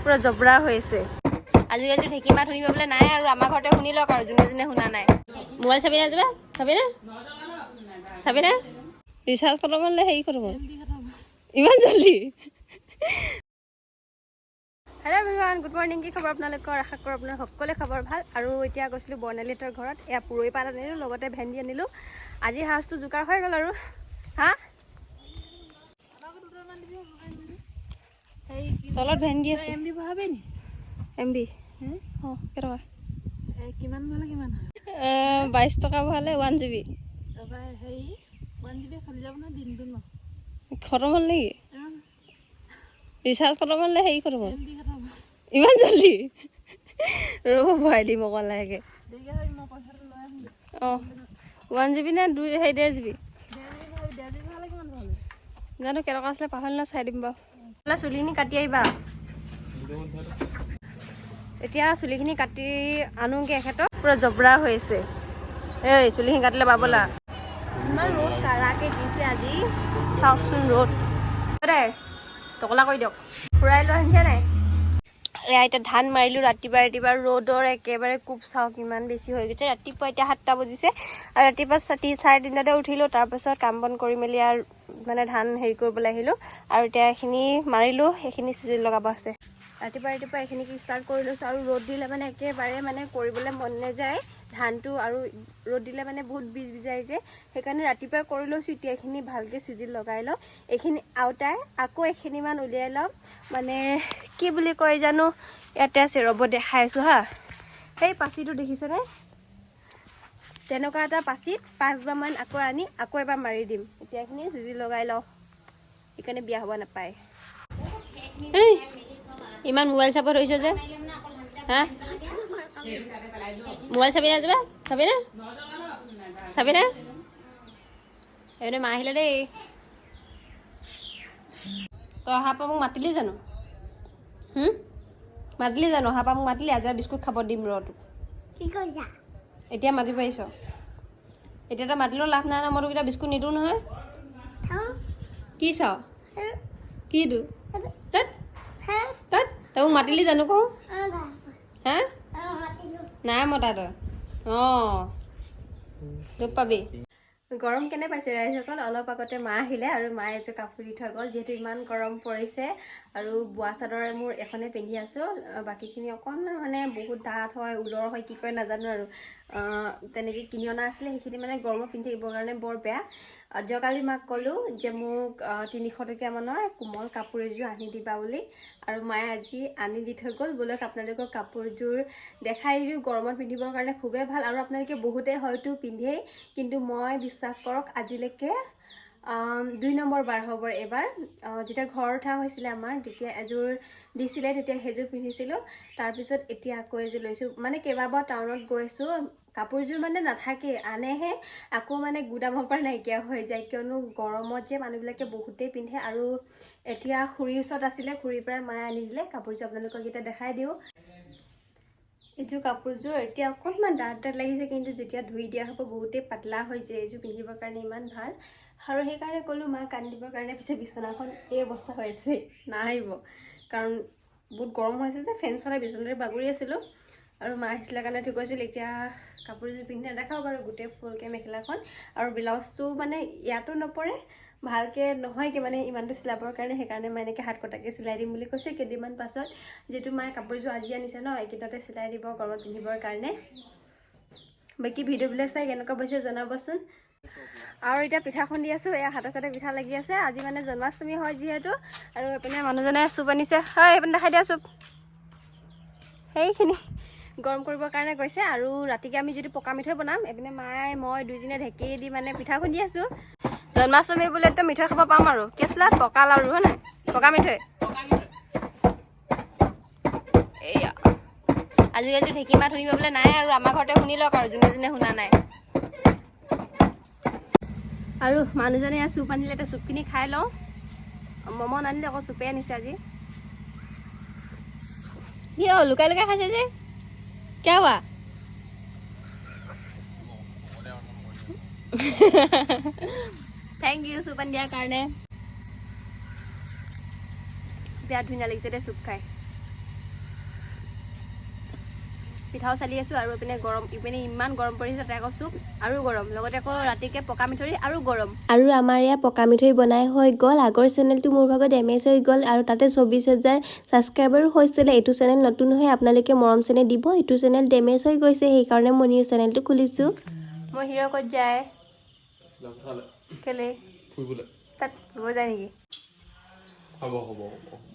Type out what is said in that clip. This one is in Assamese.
পূৰা জবৰা হৈ আছে। আজিকালি ঢেঁকী মাত শুনি পাবলৈ নাই আৰু। আমাৰ ঘৰতে শুনি লওক আৰু যোনে যোনে শুনা নাই। মোবাইল চাবি না যাবা? চাবি না? চাবি না? ৰিচাৰ্জ খতম হ'লে হেৰি খতম হ'ল ইমান জল্দি। Hello' everyone, good morning. কি খবৰ আপোনালোকৰ? আশা কৰোঁ আপোনাৰ সকলোৱে খবৰ ভাল। আৰু এতিয়া গৈছিলোঁ বৰ্ণালীহঁতৰ ঘৰত। এয়া পুৰৈ পাত আনিলোঁ, লগতে ভেন্দি আনিলোঁ। আজি সাজটো যোগাৰ হৈ গ'ল আৰু। হা, তলত ভেন্দি আছে। এম বি ভৰাবি নি? এম বি, অঁ। কেইটকা? কিমান ভৰালে কিমান হয়? 22 টকা ভৰালে 1 জিবি। তাৰপৰা হেৰি, 1 জিবি চলি যাব নহয় দিনটো ন? খতম হ'ল নেকি? ৰিচাৰ্জ খতম হ'লে হেৰি খতম হ'ল। এম বি খতম। ইমান জল্দি? ৰ'ব, ভৰাই দিম অকণ লাহেকৈ। দেৰিকৈ হয়, মই পইচাটো লৈ আহিম। অঁ, 1 জিবি নে দুই হেৰি 1.5 জিবি? 1.5 জিবি ভৰাবি। 1.5 জিবি ভৰালে কিমান ভৰাবি? জানো কেইটকা আছিলে, পাহৰিল ন। চাই দিম বাৰু। চুলিখিনি কাটি আহিবা। এতিয়া চুলিখিনি কাটি আনোগৈ। এখেতক পূৰা জবৰা হৈ আছে। এই চুলিখিনি কাটিলে বাবলা। ইমান ৰ'দ কাৰাকৈ দিছে আজি, চাওকচোন ৰ'দ দেই। টকলা কৰি দিয়ক। ফুৰাই লৈ আনিছে নাই? এয়া এতিয়া ধান মাৰিলোঁ ৰাতিপুৱা ৰাতিপুৱা। ৰ'দৰ একেবাৰে কোব চাওক ইমান বেছি হৈ গৈছে। ৰাতিপুৱা এতিয়া 7টা বজিছে আৰু ৰাতিপুৱা 3:30তে উঠিলোঁ। তাৰপাছত কাম বন কৰি মেলি আৰু মানে ধান হেৰি কৰিবলৈ আহিলোঁ আৰু এতিয়া এইখিনি মাৰিলোঁ, সেইখিনি চিজিল লগাব আছে। ৰাতিপুৱা ৰাতিপুৱা এইখিনি ষ্টাৰ্ট কৰি লৈছোঁ। আৰু ৰ'দ দিলে মানে একেবাৰে মানে কৰিবলৈ মন নাযায় ধানটো আৰু ৰ'দ দিলে মানে বহুত বীজ বিজাই যে, সেইকাৰণে ৰাতিপুৱাই কৰি লৈছোঁ। এতিয়া এইখিনি ভালকৈ চিজিল লগাই লওঁ। এইখিনি আওতাই আকৌ এইখিনিমান উলিয়াই ল'ম। মানে কি বুলি কয় জানো, ইয়াতে আছে, ৰ'ব দেখাই আছোঁ। হা, সেই পাচিটো দেখিছেনে? তেনেকুৱা এটা পাচিত পাঁচবাৰমান আকৌ আনি আকৌ এবাৰ মাৰি দিম। এতিয়া এইখিনি চিজিল লগাই লওঁ। সেইকাৰণে বিয়া হ'ব নাপায়। এই ইমান মোবাইল চাব ধৰিছ যে, হা? মোবাইল চাবি না যাবা? চাবি না? চাবি না? এইপিনে মা আহিলে দেই। তই অহাৰ পৰা মোক মাতিলি জানো? হুম, মাতিলি জানো? অহাৰ পৰা মোক মাতিলি? আজি বিস্কুট খাব দিম ৰ তোক। কি কৈছা? এতিয়া মাতি পাৰিছ? এতিয়া তই মাতিলেও লাভ নাই ন। মই তোক এতিয়া বিস্কুট নিদিওঁ নহয়। কি চাওঁ? কি? তত তত তই মোক মাতিলি জানো কওঁ? হা, নাই মতা তই। অঁ, দুখ পাবি। গৰম কেনে পাইছে ৰাইজসকল? অলপ আগতে মা আহিলে আৰু মায়ে এযোৰ কাপোৰ দি থৈ গ'ল। যিহেতু ইমান গৰম পৰিছে আৰু বোৱা চাদৰে মোৰ এখনে পিন্ধি আছোঁ, বাকীখিনি অকণমান মানে বহুত ডাঠ হয়, ঊলৰ হয়, কি কয় নাজানো আৰু। তেনেকৈ কিনি অনা আছিলে। সেইখিনি মানে গৰমত পিন্ধি থাকিবৰ কাৰণে বৰ বেয়া। যোৱাকালি মাক ক'লোঁ যে মোক 300 টকীয়া মানৰ কোমল কাপোৰ এযোৰ আনি দিবা বুলি আৰু মায়ে আজি আনি দি থৈ গ'ল। বোলক আপোনালোকক কাপোৰযোৰ দেখাই দিওঁ। গৰমত পিন্ধিবৰ কাৰণে খুবেই ভাল আৰু আপোনালোকে বহুতে হয়তো পিন্ধেই, কিন্তু মই বিশ্বাস কৰক আজিলৈকে 2 নম্বৰ বাৰ হ'ব এইবাৰ। যেতিয়া ঘৰ উঠা হৈছিলে আমাৰ, তেতিয়া এযোৰ দিছিলে, তেতিয়া সেইযোৰ পিন্ধিছিলোঁ। তাৰপিছত এতিয়া আকৌ এযোৰ লৈছোঁ। মানে কেইবাবাৰ টাউনত গৈছোঁ, কাপোৰযোৰ মানে নাথাকেই, আনেহে আকৌ মানে গুদামৰ পৰা নাইকিয়া হৈ যায়। কিয়নো গৰমত যে মানুহবিলাকে বহুতেই পিন্ধে। আৰু এতিয়া খুৰীৰ ওচৰত আছিলে, খুৰীৰ পৰাই মায়ে আনি দিলে কাপোৰযোৰ। আপোনালোকক এতিয়া দেখাই দিওঁ। এইযোৰ কাপোৰযোৰ এতিয়া অকণমান ডাঠ ডাঠ লাগিছে, কিন্তু যেতিয়া ধুই দিয়া হ'ব বহুতেই পাতলা হৈ যায়। এইযোৰ পিন্ধিবৰ কাৰণে ইমান ভাল আৰু সেইকাৰণে ক'লোঁ মাক আনি দিবৰ কাৰণে। পিছে বিচনাখন এই অৱস্থা হৈ আছে, নাহিব, কাৰণ বহুত গৰম হৈছে যে ফেন চলাই বিচনাতে বাগৰি আছিলোঁ আৰু মা আহিছিলে কাৰণে ঠিক কৈছিল। এতিয়া কাপোৰযোৰ পিন্ধি নেদেখাওঁ বাৰু গোটেই ফুলকৈ মেখেলাখন আৰু ব্লাউজটো মানে ইয়াতো নপৰে ভালকৈ নহয়গৈ, মানে ইমানটো চিলাবৰ কাৰণে। সেইকাৰণে মায়ে এনেকৈ হাত কটাকৈ চিলাই দিম বুলি কৈছে কেইদিনমান পাছত। যিহেতু মায়ে কাপোৰযোৰ আজি আনিছে ন, এইকেইদিনতে চিলাই দিব গৰমত পিন্ধিবৰ কাৰণে। বাকী ভিডিঅ'বিলাক চাই কেনেকুৱা পাইছে জনাবচোন। আৰু এতিয়া পিঠা খুন্দি আছোঁ। এয়া হাতে চাতে পিঠা লাগি আছে। আজি মানে জন্মাষ্টমী হয় যিহেতু। আৰু এইপিনে মানুহজনে চুপ আনিছে। হয়, এইপিনে দেখাই দিয়া চুপ। সেইখিনি গৰম কৰিবৰ কাৰণে গৈছে। আৰু ৰাতিকে আমি যিটো পকা মিঠৈ বনাম, এইপিনে মায়ে মই দুইজনীয়ে ঢেঁকী দি মানে পিঠা খুন্দি আছোঁ। জন্মাষ্টমী বোলে একদম মিঠৈ খাব পাম আৰু। কি আছিলে, পকা লাৰু হয় নাই? পকা মিঠৈ। এয়া আজিকালি ঢেঁকী মাত শুনি পাবলৈ নাই আৰু। আমাৰ ঘৰতে শুনি লওক আৰু যোনে যোনে শুনা নাই। আৰু মানুহজনে ইয়াত চুপ আনিলে, এতিয়া চুপখিনি খাই লওঁ। ম'ম' নানিলে, আকৌ চুপে আনিছে আজি। কি হ'ল, লুকাই লুকাই খাইছে যে? क्या हुआ? Thank U চুপ আনি দিয়াৰ কাৰণে। বিৰাট ধুনীয়া লাগিছে দেই চুপ খাই। পিঠাও চালি আছোঁ আৰু ইপিনে গৰম, ইপিনে ইমান গৰম পৰিছে, তাতে আকৌ চুপ আৰু গৰম, লগতে আকৌ ৰাতিকে পকা মিঠৈ আৰু গৰম। আৰু আমাৰ এয়া পকা মিঠৈ বনাই হৈ গ'ল। আগৰ চেনেলটো মোৰ ভাগত ডেমেজ হৈ গ'ল আৰু তাতে 24,000 ছাবস্ক্ৰাইবাৰো হৈছিলে। এইটো চেনেল নতুন হৈ, আপোনালোকে মৰম চেনেহ দিব। এইটো চেনেল ডেমেজ হৈ গৈছে, সেইকাৰণে মই নিউ চেনেলটো খুলিছোঁ। মই হিৰ' ক'ত যায়? কেলে? ফুৰিবলৈ। তাত ফুৰিব যায় নেকি? হ'ব হ'ব হ'ব।